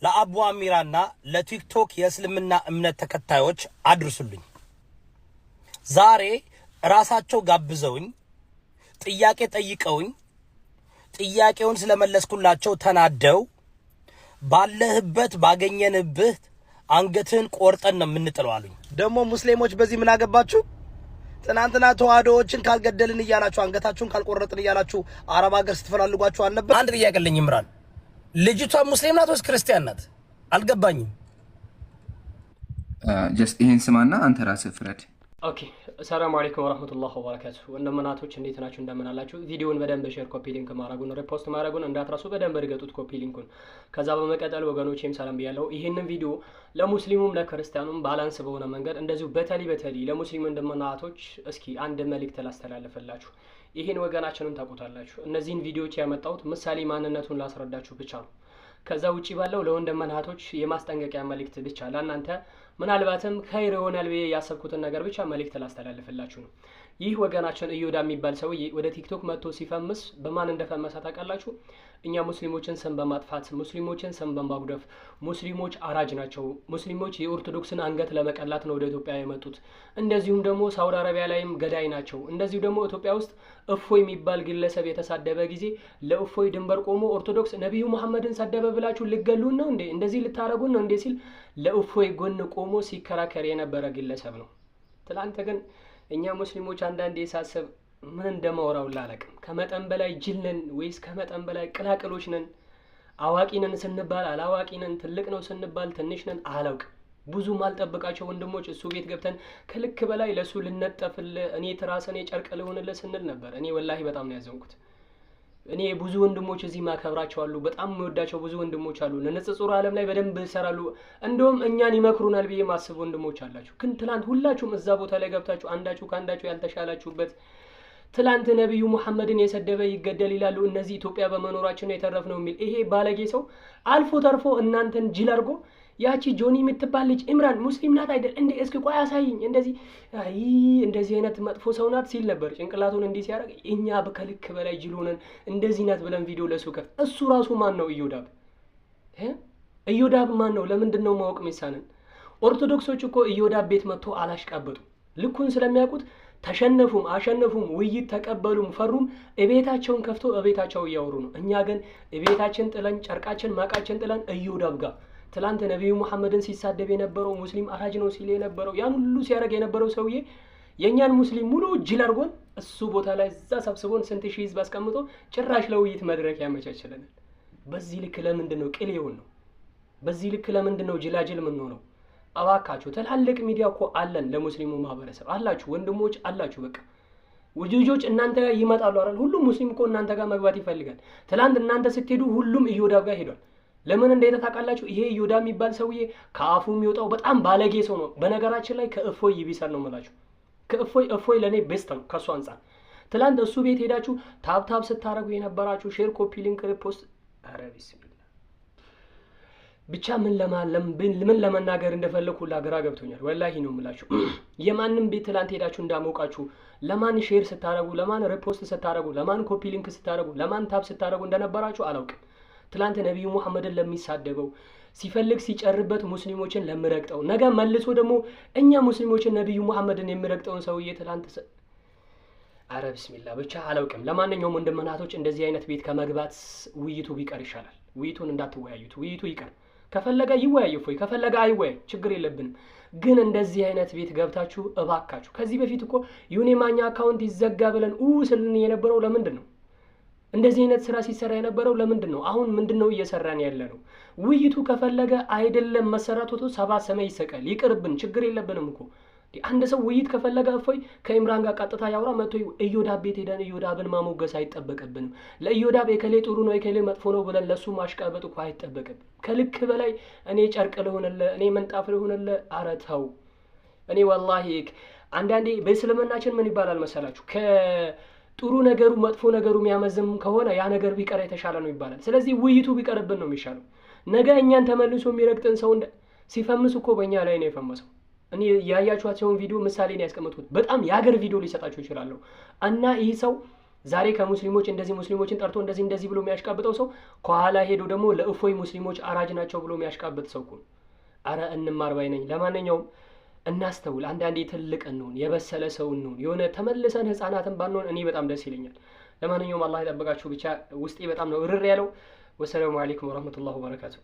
ለአቡ አሚራና ለቲክቶክ የእስልምና እምነት ተከታዮች አድርሱልኝ። ዛሬ ራሳቸው ጋብዘውኝ ጥያቄ ጠይቀውኝ ጥያቄውን ስለመለስኩላቸው ተናደው ባለህበት ባገኘንብህ አንገትህን ቆርጠን ነው የምንጥለው አሉኝ። ደግሞ ሙስሊሞች በዚህ ምን አገባችሁ? ትናንትና ተዋህዶዎችን ካልገደልን እያላችሁ፣ አንገታችሁን ካልቆረጥን እያላችሁ አረብ ሀገር ስትፈላልጓችሁ አልነበር? አንድ ጥያቄ አለኝ ኢምራን፣ ልጅቷ ሙስሊም ናት ወይስ ክርስቲያን ናት? አልገባኝም። Just ይሄን ስማና አንተ ራስህ ፍረድ። Okay፣ ሰላም አለይኩም ወረህመቱላህ ወበረካቱ። ወንድምናቶች እንዴት ናችሁ? እንደምን አላችሁ? ቪዲዮውን በደንብ share፣ copy link ማድረጉን፣ repost ማድረጉን እንዳትረሱ። በደንብ እርገጡት copy link ኡን። ከዛ በመቀጠል ወገኖቼም ሰላም ብያለሁ። ይህንን ቪዲዮ ለሙስሊሙም ለክርስቲያኑም balance በሆነ መንገድ እንደዚሁ በተለይ በተለይ ለሙስሊሙ ወንድምናቶች እስኪ አንድ መልእክት ላስተላልፍላችሁ። ይህን ወገናችንን ታውቁታላችሁ። እነዚህን ቪዲዮዎች ያመጣሁት ምሳሌ ማንነቱን ላስረዳችሁ ብቻ ነው። ከዛ ውጪ ባለው ለወንድምና እህቶች የማስጠንቀቂያ መልእክት ብቻ፣ ለእናንተ ምናልባትም ኸይር ይሆናል ብዬ ያሰብኩትን ነገር ብቻ መልእክት ላስተላልፍላችሁ ነው። ይህ ወገናችን እዮዳ የሚባል ሰውዬ ወደ ቲክቶክ መጥቶ ሲፈምስ በማን እንደፈመሰ ታውቃላችሁ? እኛ ሙስሊሞችን ስም በማጥፋት፣ ሙስሊሞችን ስም በማጉደፍ፣ ሙስሊሞች አራጅ ናቸው፣ ሙስሊሞች የኦርቶዶክስን አንገት ለመቀላት ነው ወደ ኢትዮጵያ የመጡት፣ እንደዚሁም ደግሞ ሳውዲ አረቢያ ላይም ገዳይ ናቸው፣ እንደዚሁ ደግሞ ኢትዮጵያ ውስጥ እፎይ የሚባል ግለሰብ የተሳደበ ጊዜ ለእፎይ ድንበር ቆሞ ኦርቶዶክስ ነቢዩ መሐመድን ሰደበ ብላችሁ ልገሉን ነው እንዴ? እንደዚህ ልታረጉን ነው እንዴ? ሲል ለእፎይ ጎን ቆሞ ሲከራከር የነበረ ግለሰብ ነው። ትላንት ግን እኛ ሙስሊሞች አንዳንዴ ሳስብ ምን እንደማወራው አላውቅም። ከመጠን በላይ ጅል ነን ወይስ ከመጠን በላይ ቅላቅሎች ነን? አዋቂ ነን ስንባል አላዋቂ ነን፣ ትልቅ ነው ስንባል ትንሽ ነን፣ አላውቅም። ብዙ ማልጠብቃቸው ወንድሞች እሱ ቤት ገብተን ከልክ በላይ ለእሱ ልነጠፍልህ፣ እኔ ትራስ፣ እኔ ጨርቅ ልሆንልህ ስንል ነበር። እኔ ወላሂ በጣም ነው ያዘንኩት። እኔ ብዙ ወንድሞች እዚህ ማከብራቸው አሉ። በጣም የምወዳቸው ብዙ ወንድሞች አሉ። ለንጽጽሩ ዓለም ላይ በደንብ ይሰራሉ። እንደውም እኛን ይመክሩናል ብዬ ማስብ ወንድሞች አላችሁ። ግን ትላንት ሁላችሁም እዛ ቦታ ላይ ገብታችሁ አንዳችሁ ከአንዳችሁ ያልተሻላችሁበት፣ ትላንት ነቢዩ ሙሐመድን የሰደበ ይገደል ይላሉ፣ እነዚህ ኢትዮጵያ በመኖራችን ነው የተረፍነው የሚል ይሄ ባለጌ ሰው አልፎ ተርፎ እናንተን ጅል አድርጎ ያቺ ጆኒ የምትባል ልጅ ኢምራን ሙስሊም ናት አይደል እንዴ? እስኪ ቆይ አሳይኝ፣ እንደዚህ አይ እንደዚህ አይነት መጥፎ ሰው ናት ሲል ነበር። ጭንቅላቱን እንዲህ ሲያደርግ እኛ ከልክ በላይ ጅል ሆነን እንደዚህ ናት ብለን ቪዲዮ ለሱ ከፍ እሱ ራሱ ማን ነው? እዮዳብ እዮዳብ ማን ነው? ለምንድን ነው ማወቅ የሚሳነን? ኦርቶዶክሶች እኮ እዮዳብ ቤት መጥቶ አላሽቃበጡ። ልኩን ስለሚያውቁት ተሸነፉም አሸነፉም፣ ውይይት ተቀበሉም ፈሩም እቤታቸውን ከፍቶ እቤታቸው እያወሩ ነው። እኛ ግን እቤታችን ጥለን፣ ጨርቃችን ማቃችን ጥለን እዮዳብ ጋር ትላንት ነቢዩ ሙሐመድን ሲሳደብ የነበረው፣ ሙስሊም አራጅ ነው ሲል የነበረው፣ ያን ሁሉ ሲያደርግ የነበረው ሰውዬ የእኛን ሙስሊም ሙሉ ጅል አድርጎን እሱ ቦታ ላይ እዛ ሰብስቦን ስንት ሺህ ህዝብ አስቀምጦ ጭራሽ ለውይይት መድረክ ያመቻችለናል። በዚህ ልክ ለምንድን ነው ቅል የሆን ነው? በዚህ ልክ ለምንድን ነው ጅላጅል የምንሆነው? እባካችሁ ትላልቅ ሚዲያ እኮ አለን፣ ለሙስሊሙ ማህበረሰብ አላችሁ፣ ወንድሞች አላችሁ። በቃ ልጆች እናንተ ጋር ይመጣሉ አይደል? ሁሉም ሙስሊም እኮ እናንተ ጋር መግባት ይፈልጋል። ትላንት እናንተ ስትሄዱ ሁሉም እዮዳብ ጋር ሄዷል። ለምን እንደሄደ ታውቃላችሁ? ይሄ እዮዳ የሚባል ሰውዬ ከአፉ የሚወጣው በጣም ባለጌ ሰው ነው። በነገራችን ላይ ከእፎይ ይብሳል ነው የምላችሁ። ከእፎይ፣ እፎይ ለእኔ best ነው ከእሱ አንጻር። ትላንት እሱ ቤት ሄዳችሁ tap tap ስታደርጉ የነበራችሁ፣ share፣ copy link፣ repost፣ ኧረ ቢስሚላ፣ ብቻ ምን ለማለም ምን ለመናገር እንደፈለኩ ሁላ ግራ ገብቶኛል። ወላሂ ነው የምላችሁ። የማንም ቤት ትላንት ሄዳችሁ እንዳሞቃችሁ፣ ለማን share ስታደርጉ፣ ለማን repost ስታደርጉ፣ ለማን copy link ስታደርጉ፣ ለማን tap ስታደርጉ እንደነበራችሁ አላውቅም። ትላንት ነቢዩ ሙሐመድን ለሚሳደበው፣ ሲፈልግ ሲጨርበት ሙስሊሞችን ለሚረግጠው፣ ነገ መልሶ ደግሞ እኛ ሙስሊሞችን ነቢዩ ሙሐመድን የሚረግጠውን ሰውዬ ትላንት፣ አረ ብስሚላ፣ ብቻ አላውቅም። ለማንኛውም ወንድምናቶች እንደዚህ አይነት ቤት ከመግባት ውይይቱ ቢቀር ይሻላል። ውይይቱን እንዳትወያዩት፣ ውይይቱ ይቀር። ከፈለገ ይወያይ እፎይ፣ ከፈለገ አይወያይ፣ ችግር የለብንም። ግን እንደዚህ አይነት ቤት ገብታችሁ እባካችሁ፣ ከዚህ በፊት እኮ ዮኒ ማኛ account ይዘጋ ብለን ኡ ስልን የነበረው ለምንድን ነው? እንደዚህ አይነት ስራ ሲሰራ የነበረው ለምንድን ነው? አሁን ምንድን ነው እየሰራን ያለ ነው? ውይይቱ ከፈለገ አይደለም መሰራቱ ሰባት ሰማይ ይሰቀል፣ ይቅርብን፣ ችግር የለብንም እኮ። አንድ ሰው ውይይት ከፈለገ እፎይ ከኢምራን ጋር ቀጥታ ያውራ መጥቶ። እዮዳብ ቤት ሄደን እዮዳብን ማሞገስ አይጠበቅብንም። ለእዮዳብ የከሌ ጥሩ ነው የከሌ መጥፎ ነው ብለን ለእሱ ማሽቃበጥ እኮ አይጠበቅብን። ከልክ በላይ እኔ ጨርቅ ልሆንልህ፣ እኔ ምንጣፍ ልሆንልህ፣ ኧረ ተው። እኔ ወላሂ አንዳንዴ በእስልምናችን ምን ይባላል መሰላችሁ? ከጥሩ ነገሩ መጥፎ ነገሩ የሚያመዝም ከሆነ ያ ነገር ቢቀር የተሻለ ነው ይባላል። ስለዚህ ውይይቱ ቢቀርብን ነው የሚሻለው። ነገ እኛን ተመልሶ የሚረግጥን ሰው ሲፈምስ እኮ በእኛ ላይ ነው የፈመሰው። እኔ ያያችኋቸውን ቪዲዮ ምሳሌ ነው ያስቀመጥኩት። በጣም የሀገር ቪዲዮ ሊሰጣችሁ ይችላለሁ። እና ይህ ሰው ዛሬ ከሙስሊሞች እንደዚህ ሙስሊሞችን ጠርቶ እንደዚህ እንደዚህ ብሎ የሚያሽቃብጠው ሰው ከኋላ ሄዶ ደግሞ ለእፎይ ሙስሊሞች አራጅ ናቸው ብሎ የሚያሽቃብጥ ሰው እኮ ነው። አረ እንማር ባይ ነኝ። ለማንኛውም እናስተውል። አንዳንዴ ትልቅ እንሁን፣ የበሰለ ሰው እንሁን። የሆነ ተመልሰን ህፃናትን ባንሆን እኔ በጣም ደስ ይለኛል። ለማንኛውም አላህ ይጠብቃችሁ። ብቻ ውስጤ በጣም ነው እርር ያለው። ወሰላሙ አለይኩም ወረህመቱላህ ወበረካቱ።